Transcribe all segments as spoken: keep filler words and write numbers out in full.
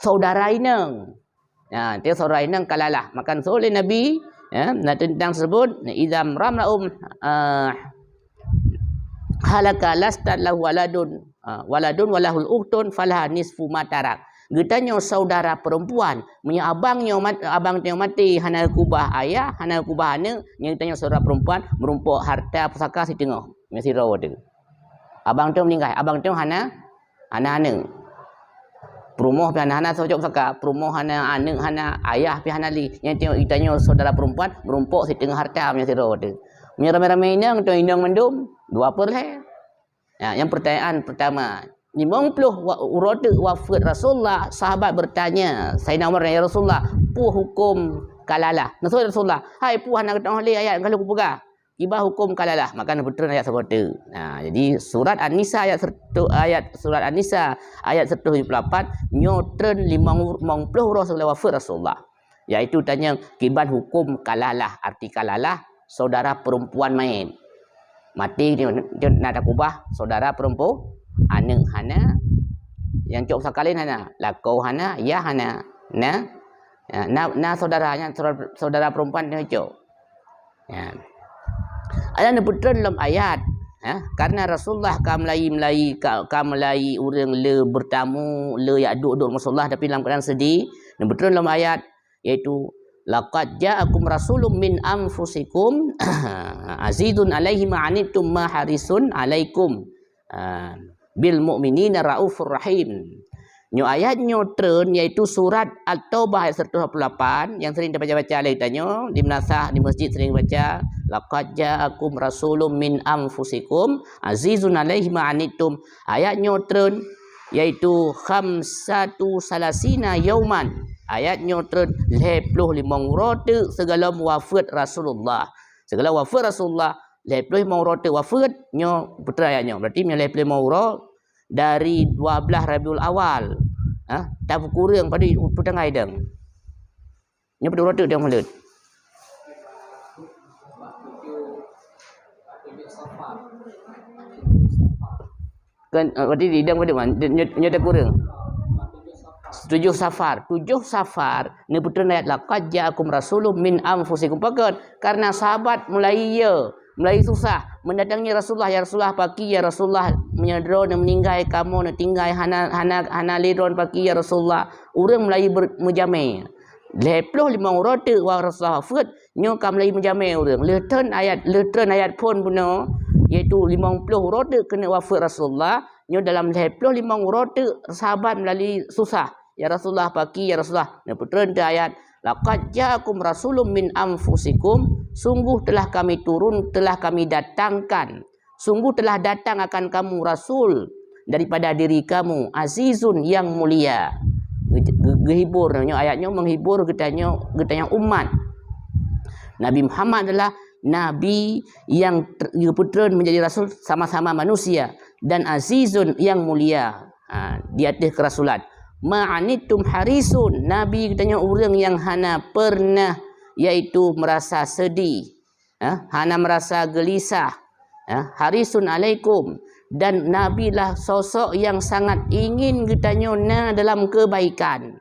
saudara inong. Ya, dia saudara inong kalalah. Maka disebut oleh Nabi, ya, na teuntang sebut, "Idza ramra'um, ah, halaka lastat lahu waladun, ah, waladun walahul ukhtun falaha nisfu ma tarak." Geutanyoe saudara perempuan, meunyoe abang nyoe mat-, abang nyoe maté hana kubah ayah, hana kubah aneuk, nyoe geutanyoe saudara perempuan meurumpok harta pusaka siteungoh. Nyoe sidroe teuh. Abang teuh meuninggai, abang teuh hana, hana aneuk. Peurumoh pih hana, hana socok saka, peurumoh hana, aneuk hana, ayah pih hana lé. Nyan teuh geutanyoe saudara perempuan meurumpok siteungoh harta meunyoe sidroe teuh. Meunyoe ramé-ramé inong, teuh inong mandum, dua peureulèe. Ya, yang pertanyaan pertama, limong ploh wa-, uroe teuk wafeuet Rasulullah, sahabat bertanya, Saidina Umar, "Ya Rasulullah, peue huköm kalalah?" Nyan Rasulullah, "Hai, peue hana geutanyoe lé ayat nyang ka lheueh kupeugah?" Kiban huköm kalalah, maka neupeutreun ayat saboh teuk. Nah, jadi surat An-Nisa ayat seratu-, ayat, surat An-Nisa ayat seratus tujuh puluh lapan, nyoe treun limong, limong ploh uroe seuleuh wafeuet Rasulullah. Yaitu tanyong kiban huköm kalalah, arti kalalah, saudara perempuan manyét. Maté nyoe, nyoe na takubah, saudara perempu-, aneuk hana, nyang cok sakalin hana, lakoe hana, yah hana, na, na, na saudara, nyang saudara, saudara perempuan nyoe cok. Ya. Ada neupeutreun lom ayat, ya, karena Rasulullah ka meulayi-meulayi, ka, ka meulayi ureuëng le beurtamu, le jak duek-duek Rasulullah, tapi lam keuadaan seudeh, neupeutreun lom ayat, yaitu, "Laqad ja'akum rasulun min anfusikum, azizun alaihi ma anittum ma harisun alaikum." Ah, "bil mu'minina raufur rahim." Nyoe ayat nyoe treun, yaitu surat At-Taubah ayat seratus dua puluh lapan, nyang sering tabaca-baca lé tanyoe di meunasah, di masjid sering baca, "Laqad ja'akum rasulun min anfusikum, azizun alaihi ma anittum." Ayat nyoe treun, yaitu khamsatu salasina yauman. Ayat nyoe treun lhée ploh limong uroe teuk sigohlom wafeuet Rasulullah. Sigohlom wafeuet Rasulullah, lhée ploh limong uroe teuk wafeuet, nyoe peutreun ayat nyoe. Berarti meunyoe lhée ploh limong uroe dari dua belas Rabiul Awal, ha, tapeukureueng padum peue tanggai dong. Nyoe padum uroe teuk dong meuleut. Kan, eh, berarti di dong padum kan? Nyoe, nyoe takureueng. Tujoh Safar. Tujoh Safar, neupeutreun ayat, "Laqad ja'akum rasulun min anfusikum." Pakon? Karena sahabat mulai ye, mulai susah mendatangi Rasulullah, "Ya Rasulullah, pakri, ya Rasulullah, meunyoe droeneuh meuninggai, kamoe neutinggai, hana, hana, hana lé droeneuh pakri, ya Rasulullah." Ureuëng mulai ber-, meujamé. Lhée ploh limong uroe teuk wa-, Rasulullah wafeuet, nyoe ka mulai meujamé ureuëng. Lheueh treun ayat, lheueh treun ayat phon bunoe, yaitu limong ploh uroe teuk keuneuk wafeuet Rasulullah, nyoe dalam lhée ploh limong uroe teuk sahabat meulalu susah. "Ya Rasulullah, pakri, ya Rasulullah." Neupeutreun teuk ayat, "Laqad ja'akum rasulun min anfusikum." Sungguh telah kami turun, telah kami datangkan. Sungguh telah datang akan kamu rasul daripada diri kamu, azizun yang mulia. Ge-, ge-, geuhibur, nyoe ayat nyoe menghibur geutanyoe, geutanyoe umat. Nabi Muhammad adalah nabi yang ter-, geupeutreun menjadi rasul sama-sama manusia, dan azizun yang mulia, ha, di ateueh keurasulan. Ma anittum harisun, nabi geutanyoe ureuëng yang hana pernah, yaitu merasa sedih, ha, hana merasa geulisah, ha, harisun alaikum, dan nabi lah sosok yang sangat ingin geutanyoe na dalam kebaikan.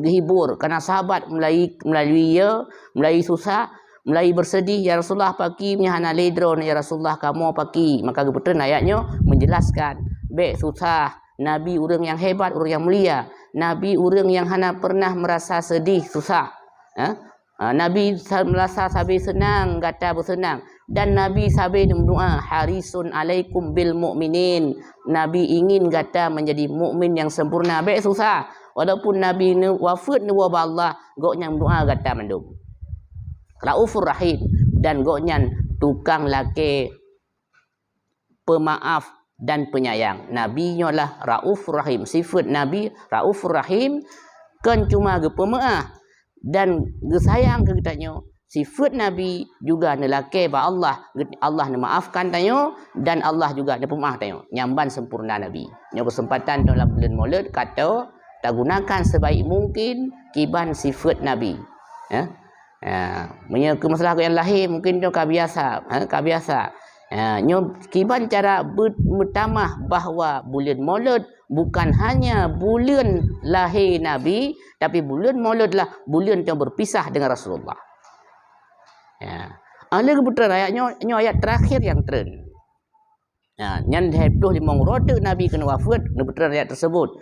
Geuhibur, karena sahabat mulai, meulalu ye, mulai susah, mulai bersedih, "Ya Rasulullah, pakri, meunyoe hana lé droeneuh, ya Rasulullah, kamoe pakri." Maka geupeutreun ayat nyoe menjelaskan, bék susah, nabi ureuëng nyang hebat, ureuëng nyang mulia, nabi ureuëng nyang hana pernah merasa sedih, susah. Ha? Ha, nabi sa-, merasa sabe seunang gata beuseunang. Dan Nabi sabe neumeudoá, "Harisun alaikum bil mu'minin." Nabi ingin gata menjadi mukmin yang sempurna, bék susah. Walaupun Nabi neu-, wafeuet neuwoe bak Allah, gobnyan meudoá gata mandum. Raufur Rahim, dan gobnyan tukang lakée peumaáf dan peunyayang. Nabi nyoe lah Raufur Rahim. Sifeuet Nabi Raufur Rahim, kon cuma geupeumeuáh dan geusayang keu geutanyoe, sifeuet Nabi juga neulakée bak Allah, Allah neumaafkan tanyoe dan Allah juga neupeumaaf tanyoe. Nyan ban sempurna Nabi. Nyoe keuseumpatan dalam buleuen Maulud ka tagunakan sebaik mungkin kiban sifeuet Nabi. Ya. Ya, meunyoe keu masalah nyang lahé mungkin nyoe ka biasa, ha, ka biasa. Ha, nyoe kiban cara be-, meutamah bahwa buleuen Maulud bukan hanya buleuen lahé Nabi, tapi buleuen Maulud lah buleuen nyang berpisah dengan Rasulullah. Ya. Oleh geupeutreun ayat nyoe, nyoe ayat terakhir nyang treun. Ya, nyan lhèe ploh limong uroe teuk Nabi keuneuk wafeuet, neupeutreun ayat tersebut.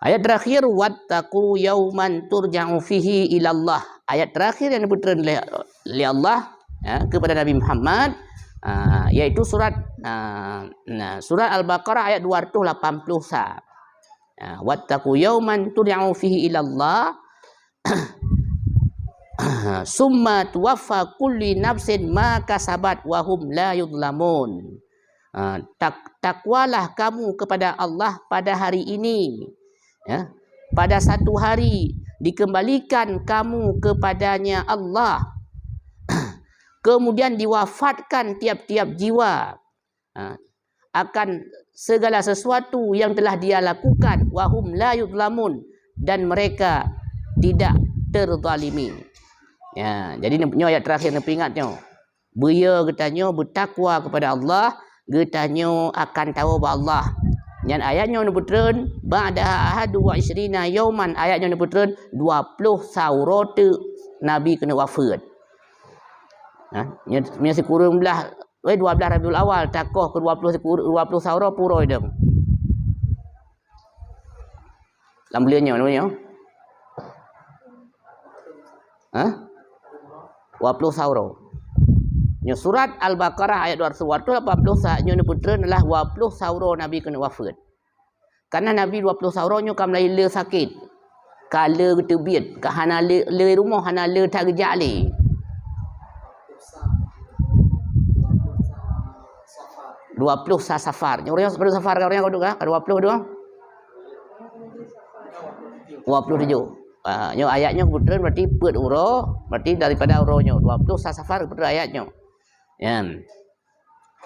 Ayat terakhir, "Wattaqu yauman turja'u fihi ilallah." Ayat terakhir nyang neupeutreun lé, lé Allah, ya, kepada Nabi Muhammad, ah, yaitu surat, ah, nah, surat Al-Baqarah ayat dua ratus lapan puluh sa. Ah, "Wattaqu yauman turja'u fihi ilallah, summa tuwaffa kulli nafsin ma kasabat wa hum la yuzlamun." Ah, tak-, takwalah kamu kepada Allah pada hari ini, ya, pada satu hari dikembalikan kamu kepadanya Allah, kemudian diwafatkan tiap-tiap jiwa, ha, akan segala sesuatu yang telah dia lakukan, wa hum la yuzlamun, dan mereka tidak terzalimi. Ya, jadi nyoe ayat terakhir neupeuingat nyoe. Beu yo geutanyoe beutakwa kepada Allah, geutanyoe akan tawoe bak Allah. Nyan ayat nyoe neupeutreun, ba'da ahadu wa isyrina yauman, ayat nyoe neupeutreun dua ploh sa uroe teuk Nabi keuneuk wafeuet. Ha? Nyoe, nyoe sikureueng blah, eh, dua blah Rabiul Awal, takoh keu dua ploh sikureueng, dua ploh sa uroe pue uroe dong. Lam buleuen nyoe, nyoe. Ha? Dua ploh sa uroe. Nyoe surat Al-Baqarah ayat dua ratus, dua ratus lapan puluh sa, nyoe neupeutreun adalah dua ploh sa uroe Nabi keuneuk wafeuet. Karena Nabi dua ploh sa uroe nyoe ka mulai le sakét. Ka le geuteubiet, ka hana le, le rumoh, hana le that geujak lé. Dua ploh sa Safar. Nyoe ureueng dua ploh Safar ka ureueng ka dua ploh dua? Dua ploh tujoh. Ah, nyoe ayat nyoe keubeutulan berarti peuet uroe, berarti daripada uroe nyoe dua ploh sa Safar keubeutulan ayat nyoe. Nyan.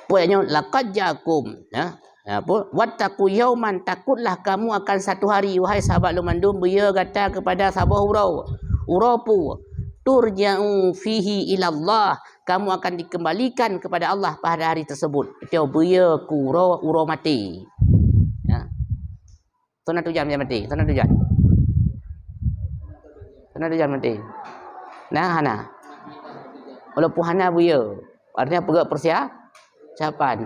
Peue ayat nyoe, "Laqad ja'akum", ya. Ya, apa? "Wattaqu yauman", takutlah kamu akan satu hari, wahai sahabat lôn mandum, beu yo gata kepada saboh uroe. Uroe peue? "Turja'u fihi ilallah", kamu akan dikembalikan kepada Allah pada hari tersebut. Itu beu yo keu uroe, uroe maté. Ya. Soe na tujan nyang maté? Soe na tujan? Soe na tujan maté? Na hana? Walaupun hana beu yo. Artinya peugah persia-, siapan.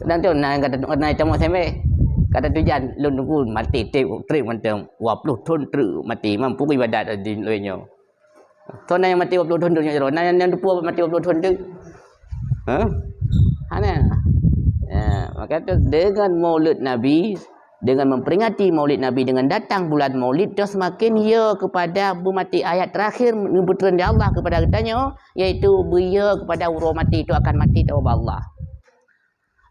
Kadang tu na kata, na tamong sembeh. Kata tujan, lôn tunggu maté trép, trép mantong. Dua ploh thon trép maté. Mampu ibadat di lôn nyoe. Soe na nyang maté dua ploh thon tu nyoe jaroe? Na nyang, nyang teupeue maté dua ploh thon tu? Ha? Hana. Ya, maka tu dengan Maulid Nabi, dengan memperingati Maulid Nabi, dengan datang bulan Maulid, tu semakin ya kepada beumaté ayat terakhir neupeutreun di Allah kepada geutanyoe, yaitu beu yo kepada uroe maté tu akan maté teuh bak Allah.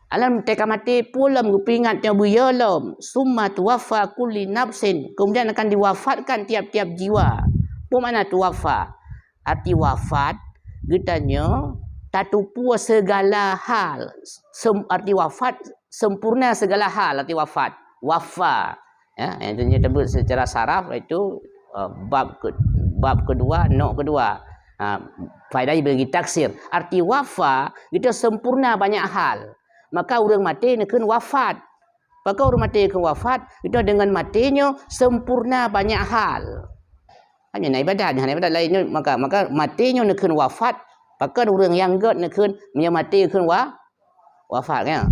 Alam teuka maté peue lom geupeuingat nyoe beu yo lom, "Summa tuwaffa kulli nafsin", kemudian akan diwafatkan tiap-tiap jiwa. Peue makna tuwaffa? Arti wafat, geutanyoe tatupue segala hal. Sem-, arti wafat, sempurna segala hal arti wafat. Waffa. Ya, yang tu nyata secara saraf itu, uh, bab ke-, bab kedua, nok kedua. Ha, faedah bagi taksir. Arti wafa, itu sempurna banyak hal. Maka ureueng maté neukheun wafat. Pakon ureueng maté neukheun wafat? Itu dengan maté nyoe sempurna banyak hal. Hanya na ibadat, hana ibadat lain nyoe, maka, maka maté nyoe neukheun wafat. Pakon ureueng nyang gét neukheun, meunyoe maté neukheun wa-, wafat, kan?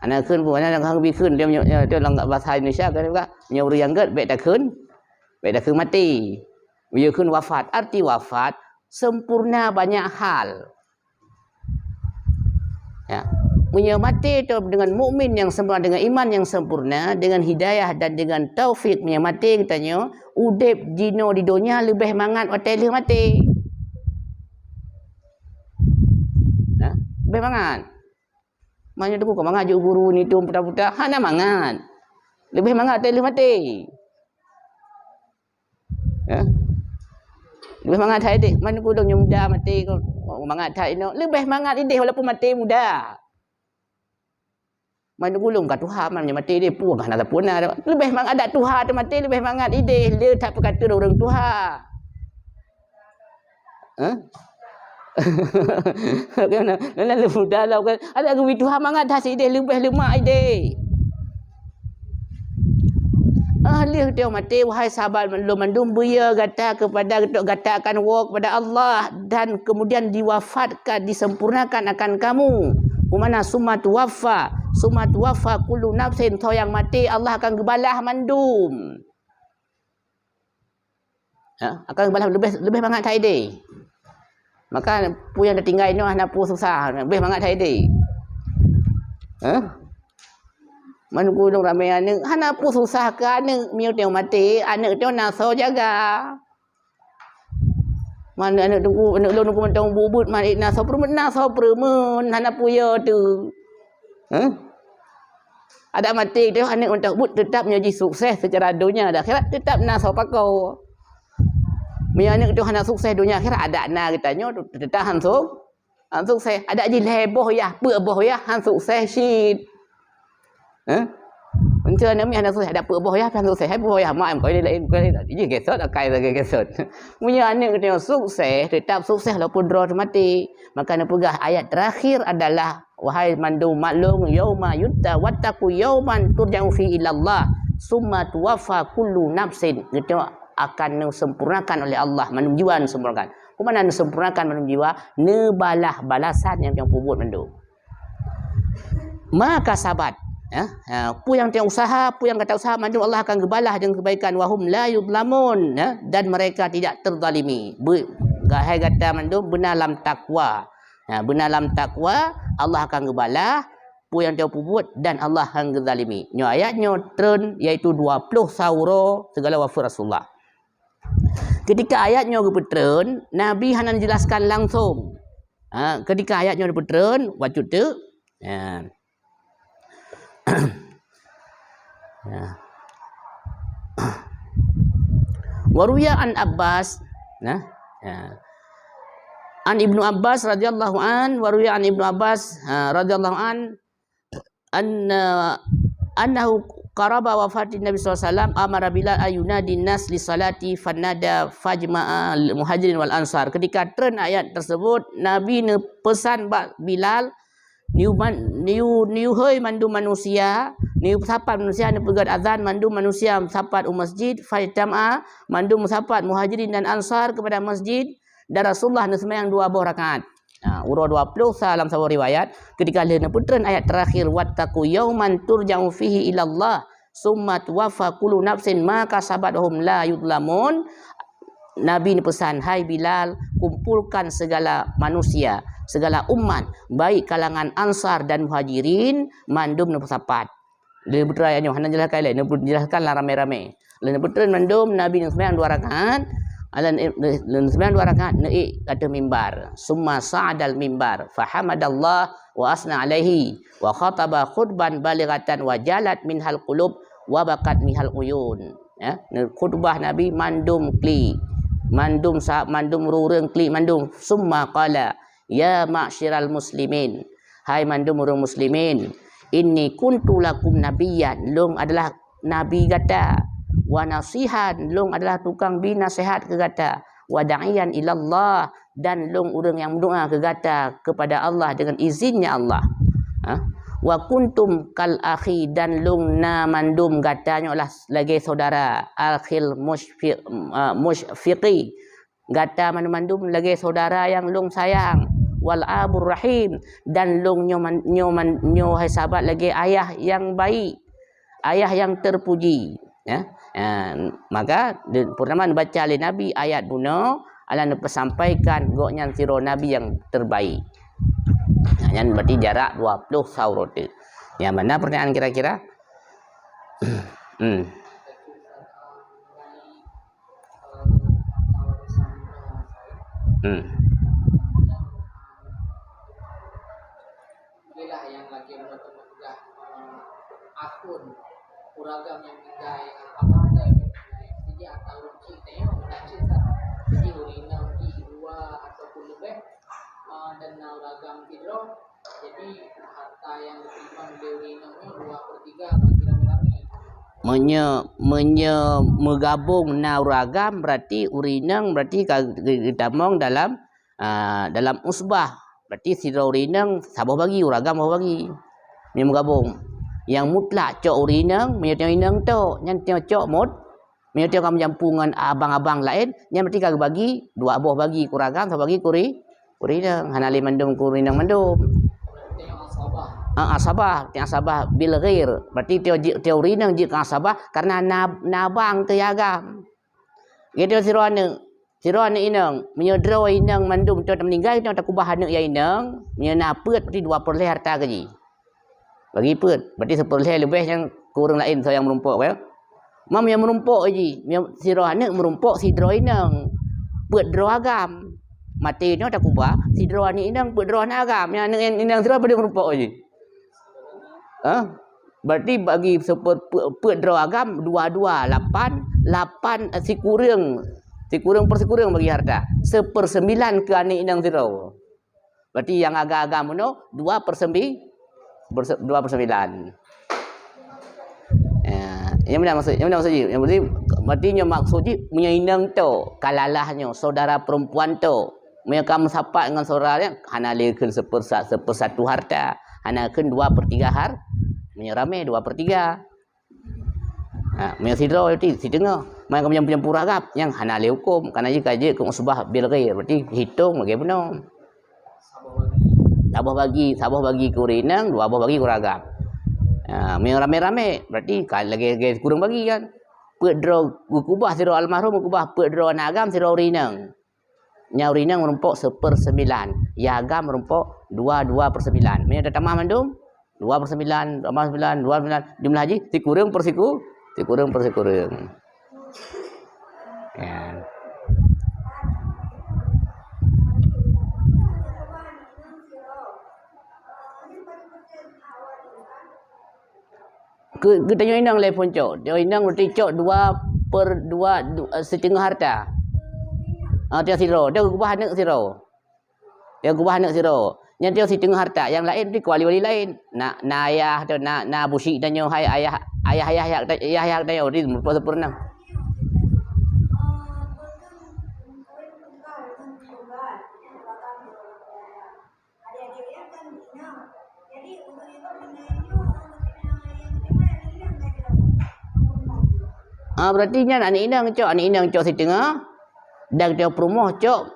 Hana kheun pun, hana kheun bikheun, dia meunyoe, dia, dia lam bahasa Indonesia, kan, juga, meunyoe ureueng nyang gét, bèk takheun, bèk takheun maté. Meunyoe kheun wafat, arti wafat, sempurna banyak hal. Ya. Meunyoe maté tu dengan mukmin yang sempurna, dengan iman yang sempurna, dengan hidayah dan dengan taufik, meunyoe maté geutanyoe, udép jinoe di donya leubeh mangat watèe lheueh maté. Ya, leubeh mangat. Meunyoe teungku ka mangat jok guru ni tu puta-puta, hana mangat. Leubeh mangat watèe lheueh maté. Ya. Leubeh mangat that idéh. Man gulong nyang muda maté ko, mangat that inoe. Leubeh mangat idéh walaupun maté muda. Man gulong ka tuha, man nyang maté idéh, peue ka hana sapeue na. Leubeh mangat dak tuha teuh maté, leubeh mangat idéh, le that peukateun ureueng tuha. Hah? Kan, kan, kan, muda lah, kan. Ada geubi tuha mangat dah sideh leubeh lemak ideh. Ah, lheueh teuh maté, wahai sahabat lôn mandum, beuya gata kepada, gata akan woe kepada Allah dan kemudian diwafatkan, disempurnakan akan kamu. Peumana summa tuwaffa, summa tuwaffa kullu nafsin, soe nyang maté Allah akan geubalah mandum. Ha, akan geubalah leubeh, leubeh mangat that ideh. Maka peue nyang tatinggai nyoe hana peue susah, leubeh mangat that ideh. Ha? Man gulong ramé aneuk, hana peue susah keu aneuk, meunyoe teuh maté, aneuk teuh na soe jaga. Man aneuk teungku, aneuk lôn teungku mantong bubut, man na soe peureumeun, na soe peureumeun, hana peue yo teuh. Hah? Adak maté teuh aneuk mantong bubut, teutap nyoe jih sukses seucara donya dan akhirat, teutap na soe pakoe. Meunyoe aneuk teuh hana sukses donya akhirat, adak na geutanyoe teutap han sukses. Han sukses. Adak jih lhèe boh yah, peuet boh yah, han sukses cit. Hah? Meunyoe aneuk miet hana sukses, adak peuet boh yah, han sukses. Hai boh yah, mak em, kau laén, kau laén. Jih gesot, akai lagèe gesot. Meunyoe aneuk geutanyoe sukses, teutap sukses walaupun droe teuh maté. Maka neupeugah ayat terakhir adalah, wahai mandum maklum, yauma yutta-, wattaqu yauman turja'u fihi ilallah, summa tuwaffa kullu nafsin. Geutanyoe akan neusempurnakan oleh Allah, mandum jiwa neusempurnakan. Peue makna neusempurnakan mandum jiwa? Neubalah balasan nyang tanyoe peubuet mandum. Ma kasabat, ya, ha, peue nyang tanyoe usaha, peue nyang gata usaha, mandum Allah akan geubalah deungon keubaikan. Wa hum la yuzlamun, ya, dan mereka tidak terzalimi. Be-, hai gata mandum beuna lam takwa. Ha, beuna lam takwa, Allah akan geubalah peue nyang tanyoe peubuet dan Allah akan geuzalimi. Nyoe ayat nyoe treun, yaitu dua ploh sa uroe seugala wafeuet Rasulullah. Ketika ayat nyoe geupeutreun, Nabi hana neujelaskan langsong. Ha, ketika ayat nyoe geupeutreun, bacut teuk. Ya. Ya. Wa ruwiya an Abbas, nah, ya. An Ibnu Abbas radhiyallahu an, wa ruwiya an Ibnu Abbas, ha, radhiyallahu an, anna, annahu qaraba wafatin Nabi sallallahu alaihi wasallam, amara Bilal an yunadi nas li salati, fanada fajma'a al muhajirin wal ansar. Ketika treun ayat tersebut, Nabi neupeusan bak Bilal, "Niu man-, niu, niu hôi mandum manusia, niu sapat manusia, neupeugét azan mandum manusia sapat u masjid, fajtama'a, mandum sapat muhajirin dan ansar kepada masjid, dan Rasulullah neuseumayang dua boh rakaat." Ha, uroe dua ploh sa lam saboh riwayat, ketika lheueh neupeutreun ayat terakhir, "Wattaqu yauman turja'u fihi ilallah, summa tuwaffa kullu nafsin ma kasabat wa hum la yuzlamun." Nabi neupeusan, "Hai Bilal, kumpulkan segala manusia, segala umat, baik kalangan Ansar dan Muhajirin, mandum neupeusapat." Lheueh neupeutrön ayat nyoe, hana jelaskan lé, neupeujelaskan lam ramé-ramé. Lheueh neupeutrön mandum, Nabi neuseumayang dua rakaat, lheueh neuseumayang dua rakaat, neuék ateueh mimbar. Summa sa'adal mimbar, fahamadallah wa asna alaihi, wa khataba khutban balighatan wa jalat minhal qulub wa bakat minhal uyun. Ya, khutbah Nabi mandum klik. Mandum sa-, mandum ureuëng klik mandum. Summa qala, "Ya ma'syiral muslimin, hai mandum ureuëng muslimin, inni kuntu lakum nabiyyan, lôn adalah nabi gata, wa nasihan, lôn adalah tukang bi naseuhat keu gata, wa da'iyan ilallah, dan lôn ureuëng nyang meudoá keu gata kepada Allah dengan izinnya Allah. Ha? Wa kuntum kal akhi, dan lôn na mandum gata nyoe lah lagée saudara, akhil musyfiq-, ah, musyfiqi, gata mandum-mandum lagée saudara nyang lôn sayang, wal abur rahim, dan lôn nyoe man-, nyoe man-, nyoe hai sahabat lagée ayah nyang baik, ayah nyang terpuji." Ya. Ha, maka di-, pertama dibaca oleh Nabi ayat bunoe, Allah neupeusampaikan gobnyan sidroe nabi nyang terbaik. Ha, nyan berarti jarak dua ploh sa uroe teuk. Nyang mana pertanyaan kira-kira? Hmm. Hmm. Inilah nyang lagée meunyoe teupeugah, eh, akun uragam nyang tinggai, eh, apa ada nyang tinggai, sejak tahun cik teh, ya, meunan cit sa. Jadi, ureuëng inong jih dua ataupun leubeh, eh, dan na uragam sidroe. Jadi, harta nyang geutimang lé ureuëng inong nyoe dua per tiga bagi ramé-ramé. Meunyoe, meunyoe meugabong na uragam, berarti ureuëng inong berarti ka ge-, geutamong dalam Ah, dalam usbah, berarti sidroe ureueng inong saboh bagi, ureueng agam saboh bagi. Meunyoe meugabong, nyang mutlak cok ureueng inong, meunyoe tanyoe inong tok, nyan tanyoe cok mut. Meunyoe tanyoe ka meujampu ngon abang-abang laén, nyan berarti ka geubagi, dua boh bagi keu ureueng agam, saboh bagi keu ureueng, keu ureueng inong. Hana lé mandum keu ureueng inong mandum. Ah, asabah, tanyoe asabah bil ghair. Berarti tanyoe jeuet, tanyoe ureueng inong jeuet keu asabah karena na, na abang teuh nyang agam. Geutanyoe sidroe aneuk, sidroe aneuk inong, meunyoe droe inong mandum tanyoe meuninggai, tanyoe takubah aneuk nyang inong, meunyoe na peuet, berarti dua peureulhèe harta keu jih. Bagi peuet, berarti sipeureulhèe leubeh nyang keu ureueng laén soe nyang meurumpok, ya. Meunyoe meurumpok jih, meunyoe sidroe aneuk meurumpok sidroe inong, peuet droe agam. Maté nyoe takubah, sidroe aneuk inong, peuet droe aneuk agam. Nyang aneuk inong sidroe padum meurumpok jih? Hah? Berarti bagi seper-, pe-, peuet droe agam, dua dua, lapan, lapan, eh, sikureueng, sikureueng per sikureueng bagi harta. Sepersembilan keu aneuk inong sidroe. Berarti nyang agam-agam bunoe, dua per sembi-, perse-, dua per sembilan. Ya, nyang meunan maksud, nyang meunan maksud jih. Nyang berarti, berarti nyoe maksud jih, meunyoe inong tok, ka lalah nyoe, saudara perempuan tok. Meunyoe ka meusapat ngon saudara nyan, hana lé kheun sepersa-, sepersatu harta, hana kheun dua per tiga har-, meunyoe ramé dua per tiga. Ha, meunyoe sidroe berarti siteungoh. Meunyoe ka meujampu-jampu ureueng agam, nyan hana lé huköm, karena jih ka jeuet keu usbah bil ghair, berarti hitong lagèe bunoe. Saboh bagi, saboh bagi keu ureueng inong, dua boh bagi keu ureueng agam. Ha, meunyoe ramé-ramé, berarti ka lagèe, lagèe sikureueng bagi kan. Peuet droe geukubah sidroe almarhum, geukubah peuet droe aneuk agam, sidroe ureueng inong. Nyang ureueng inong meurumpok sepersembilan, nyang agam meurumpok dua, dua per sembilan. Meunyoe tatamah mandum, dua per sembilan, dua per sembilan, dua per sembilan, jumlah jih sikureueng per siku-, sikureueng per sikureueng. Ya. Keu, keu tanyoe inong lé phon cok. Tanyoe inong berarti cok dua per dua, du-, eh, siteungoh harta. Ah, tanyoe sidroe. Tanyoe geukubah aneuk sidroe. Tanyoe geukubah aneuk sidroe. Nyan tanyoe siteungoh harta. Nyang laén berarti keu wali-wali laén. Na, na ayah, na, na abu syik tanyoe hai ayah, ayah, ayah, ayah, ayah, ayah tanyoe. Berarti meurumpok seupeureunam. Ah, berarti nyan aneuk inong cok, aneuk inong cok siteungoh, dan tanyoe peurumoh cok,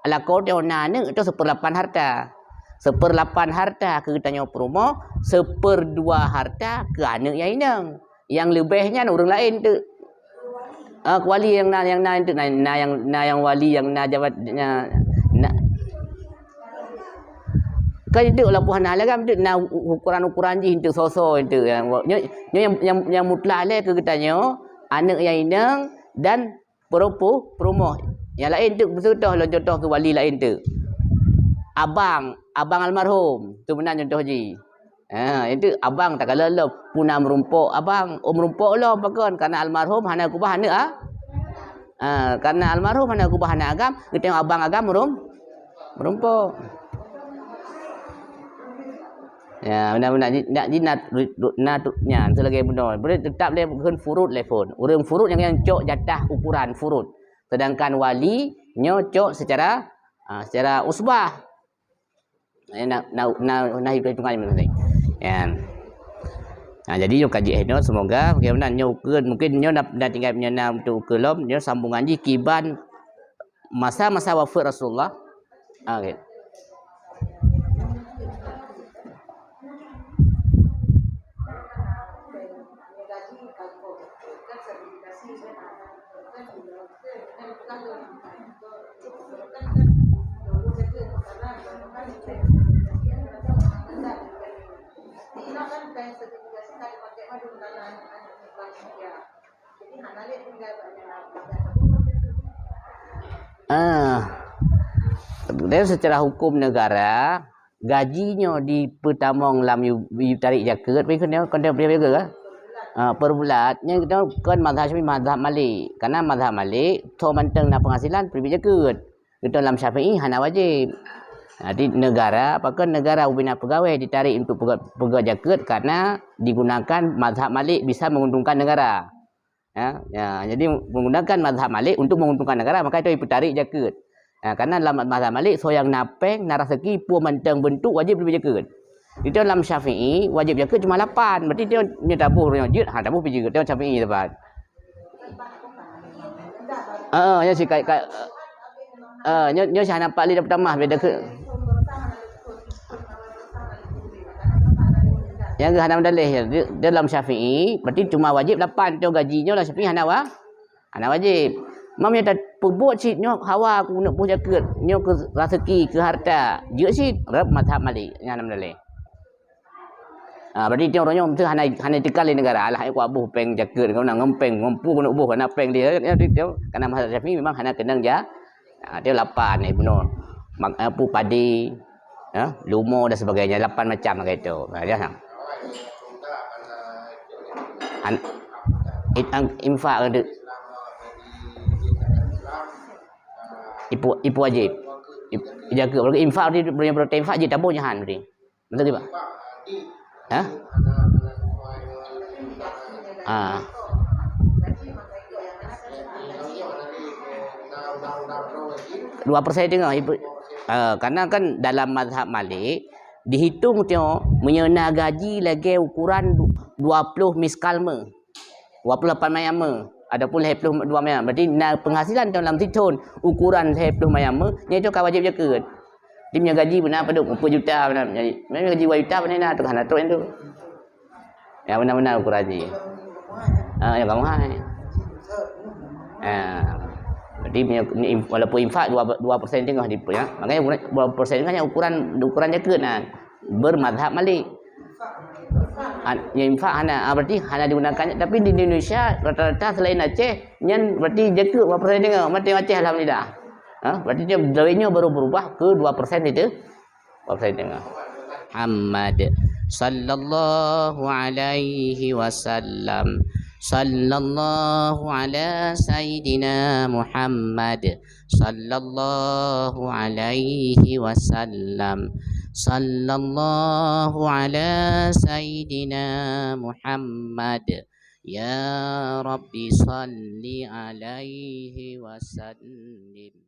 lakoe tanyoe na aneuk, itu seperlapan harta. Seperlapan harta keu tanyoe peurumoh, seperdua harta keu aneuk nyang inong. Nyang leubeh nyan ureueng laén teuk. Ah, keu wali nyang na, nyang na enteuk na, na nyang, na nyang wali nyang na jabat, na, na. Kan enteuk walaupun hana lagam enteuk na u-, ukuran-ukuran jih enteuk soe-soe enteuk nyang, nyoe, nyoe nyang, nyang, nyang mutlak lé keu geutanyoe, aneuk nyang inong dan peurumpu-, peurumoh. Nyang laén enteuk beuseutoh lôn contoh keu wali laén enteuk. Abang, abang almarhum, tu meunan contoh jih. Ha, itu abang takalon lom, puna meurumpok abang, oh meurumpok lom pakon, karena almarhum hana kubah aneuk a-, ha, karena almarhum hana kubah aneuk agam, geutanyoe abang agam meurum-, meurumpok. Ya, beuna-beuna ji-, nak ji na, na, nyan seulagèe bunoe. Boleh tetap lé kheun furud lé phon. Ureueng furud nyang, nyang cok jatah ukuran furud. Sedangkan wali nyoe cok secara, ha, secara usbah. Eh, na, na, na, na hitung-hitungan macam ni. Ya. Nah, jadi nyoe kaji eh nyoe, semoga bagaimana nyoe ukeue, mungkin nyoe na, na tinggai nyoe na untuk ukeue lom, nyoe sambungan jih kiban masa-masa wafat Rasulullah. Ah, okey. Ah, dan secara hukum negara, gaji nyoe dipeutamong lam yu-, yu tarék jakeuet, bagi keunoe kon tarék jakeuet, kan? Ah, per bulat. Nyan kita kon mazhab Syafi'i, mazhab Malik. Karena mazhab Malik, tho mantong na penghasilan, peubri jakeuet. Kita lam Syafi'i hana wajib. Jadi negara, pakon negara ubena pegawai ditarék untuk pega-, peugöt jakeuet karena digunakan mazhab Malik bisa menguntungkan negara. Ya, ya, jadi menggunakan mazhab Malik untuk menguntungkan negara, maka itu dipeutarék jakeuet. Nah, karena lam mazhab Malik, soe nyang na péng, na raseuki, peue mantong beuntuk wajéb leubeh jakeuet. Di dalam Syafi'i, wajéb jakeuet cuma lapan. Berarti dia, dia taboh orang jeuet, ha, taboh pih jeuet. Dia Syafi'i dapat. Ah, nyoe si kai, kai, ah, nyoe, nyoe si hana pat lé dapat tamah beda ke. Nyang hana mendalih, di dalam Syafi'i, berarti cuma wajéb lapan. Nyoe gaji nyoe lam Syafi'i hana wa-, hana wajéb. Mam nyata peubuet cit nyoe hawa keuneuk boh jakeuet, nyoe keu raseuki, keu harta. Jeuet cit, rab mazhab Malik, nyang hana mendalih. Ah, berarti tiap uroe nyoe meusti hana, hana itikad lé negara. Alah, aku aboh péng jakeuet, kau nak ngempéng, ngempu keuneuk boh, hana péng dia. Ya, dia, dia, karena mazhab Syafi'i memang hana keunong ja-, ah, dia lapan, eh, bunoe. Mak, eh, pu padi, ya, lumo dan sebagainya, lapan macam lagèe itu. Ha, ya, ha. An-, it-, ang-, infak ada. Ipu, ipu wajib. Ip-, jaga. Berarti infak di, berarti infak je tabung jahan berarti. Betul tak, Pak? Hah? Ah. Dua persen tengah ibu. Ah, karena kan dalam mazhab Malik dihitung tengok meunyoe na gaji lagèe ukuran du-, dua puluh miskal me. Dua puluh lapan mayam me. Ataupun lhèe ploh dua mayam. Berarti na penghasilan dalam sithon ukuran lhèe ploh mayam me, nyan itu ka wajib jakeuet. Jadi meunyoe gaji beuna padum, empat juta beuna. Jadi, meunyoe gaji dua juta beuna na, tu hana trok nyan tu. Ya, beuna-beuna ukuran jih. Ha, ya, kamu hai. Ha. Jadi, meunyoe ni im-, walaupun infak dua, dua persen tengah di, ya. Makanya ukuran, dua persen tengah nyan ukuran, ukuran jakeuet na. Bermazhab Malik. An-, ya, infak hana, ah, berarti hana digunakan. Tapi di Indonesia, rata-rata selain Aceh, nyan berarti jakeuet dua persen tengah. Mati Aceh, alhamdulillah. Ha, berarti dia, duit nyoe baru berubah ke dua persen itu. Muhammad sallallahu alaihi wasallam. Sallallahu ala sayyidina Muhammad. Sallallahu alaihi wasallam. Sallallahu ala sayyidina Muhammad. Ya Rabbi salli alaihi wasallim.